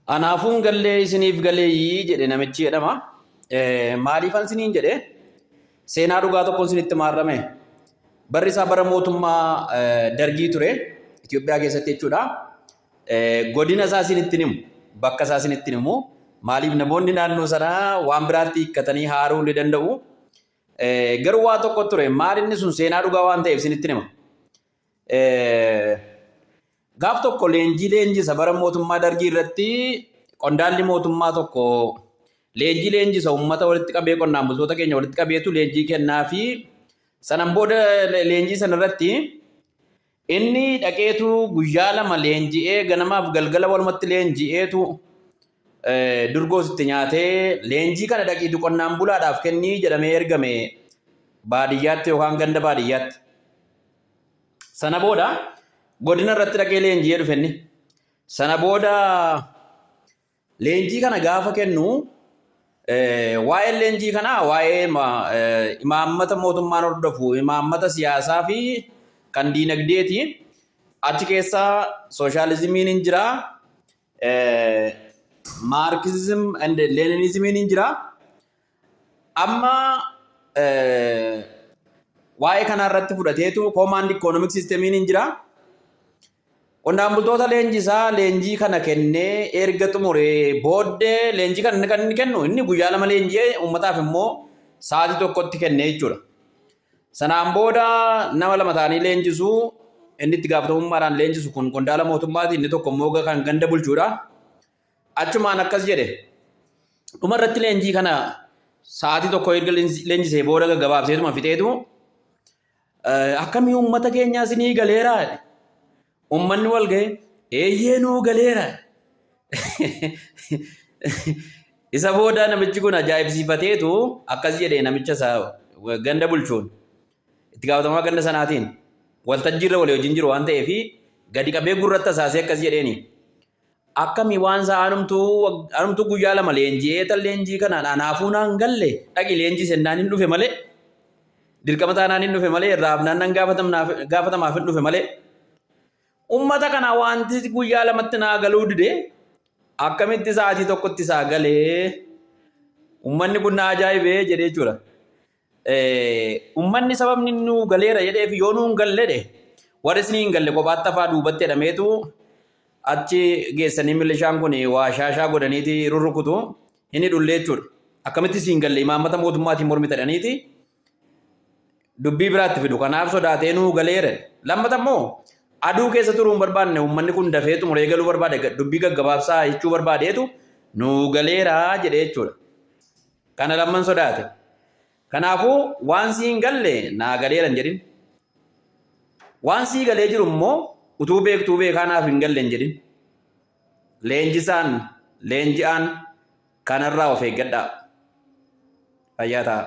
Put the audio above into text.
Anaafuun gallee isiniif galeeyyii jedhe namichi jedhama. Maaliifan isiniin jedhe seenaa dhugaa tokkoon isinitti maarrame. Barri isaa bara mootummaa dargii ture Itoophiyaa keessatti jechuudha. Godina isaa isinitti himu bakka isaa isinitti himu maaliif namoonni naannoo sanaa waan biraatti hiikkatanii haaruu ni danda'u. Garuu waa tokko ture maal inni sun seenaa dhugaa waan ta'eef isinitti hima. Gaaf tokko leenjii leenjisa bara mootummaa dargii irratti qondaalli mootummaa tokko leenjii leenjisa uummata walitti qabee qonnaan bultoota keenya walitti qabeetu leenjii kennaa fi sanan booda leenjii sana irratti inni dhaqeetu guyyaa 2 leenji'ee ganamaaf galgala walumatti leenji'eetu durgoos itti nyaatee leenjii kana dhaqiitu qonnaan bulaadhaaf kennii jedhamee ergame baadiyyaatti yookaan ganda baadiyyaatti. Sana booda godina irratti dhaqee leenji'ee dhufe inni. Sana booda leenjii kana gaafa kennu waa'een leenjii kanaa waa'ee imaammata mootummaan hordofu imaammata siyaasaa fi kan diinagdeeti. Achi keessa sooshaalizimiin hin jira, maarkisizim and leeninizimiin hin jira. Amma waa'ee kanaa irratti fudhateetu koomaand ikoonomik siistemiin hin jira. Qonnaan bultoota leenjisaa leenjii kana kennee erga xumuree booddee leenjii kana kan inni kennu inni guyyaa 2 leenji'ee uummataaf immoo sa'aatii tokkotti kennee jechuudha. Sanaan booda nama 2 ta'anii leenjisu inni itti gaafatamummaadhaan leenjisu kun qondaala mootummaati inni tokko immoo kan ganda bulchuudha. Achumaan akkas jedhe dhuma irratti leenjii kana sa'aatii tokko erga leenjisee booda gaggabaabseetuma fixeetu Akkamii uummata keenyaa isinii galeeraa jedhe. Uummanni wal ga'e eeyyee nuu galeera. Isa booda namichi kun ajaa'ibsiifateetu akkas jedhe namicha isa ganda bulchuun itti gaafatamaa ganda sanaatiin waltajjiirra walii wajjin jiru waan ta'eef gadi qabee gurratti hasaasee akkas jedheeni. Akkami waan isaa anumtuu anumtuu guyyaa 2 leenji'ee tan leenjii kanaan anaafuu naan galle dhaqi leenjii sennaan hin dhufe malee dirqama taanaan hin dhufe malee irraa hafnaan nan gaafatamaaf hin dhufe malee ummata kana wanti guyyaa 2tti naa galuu dide akkamitti sa'aatii tokkotti isaa galee ummanni kun na ajaa'ibee jedhee jechuudha. Ummanni sababni nuu galeera jedheef yoo nuu hin galle jedhe warri isinii hin galle kophaatti hafaa duubatti jedhameetu achi geessanii milishaan kun waa shaashaa godhaniiti rurrukutu hin hidhullee jechuudha. Akkamitti isin galle imaammata mootummaatiin mormita jedhaniiti dubbii biraatti fidu. Kanaaf sodaatee nuu galeera. Lammata immoo aduu keessa turuu hin barbaanne uummanni kun dafee xumuree galuu barbaade dubbii gaggabaabsaa jechuu barbaadeetu nuu galeera jedhee jechuudha. Kana lamman sodaate. Kanaafuu waan sii hin galle naa galeera hin jedhin. Waan sii galee jiru immoo utuu beektuu beekaa naaf hin galle hin jedhin. Leenjisaan, leenji'aan kanarraa of eeggadhaa. Fayyaa ta'aa.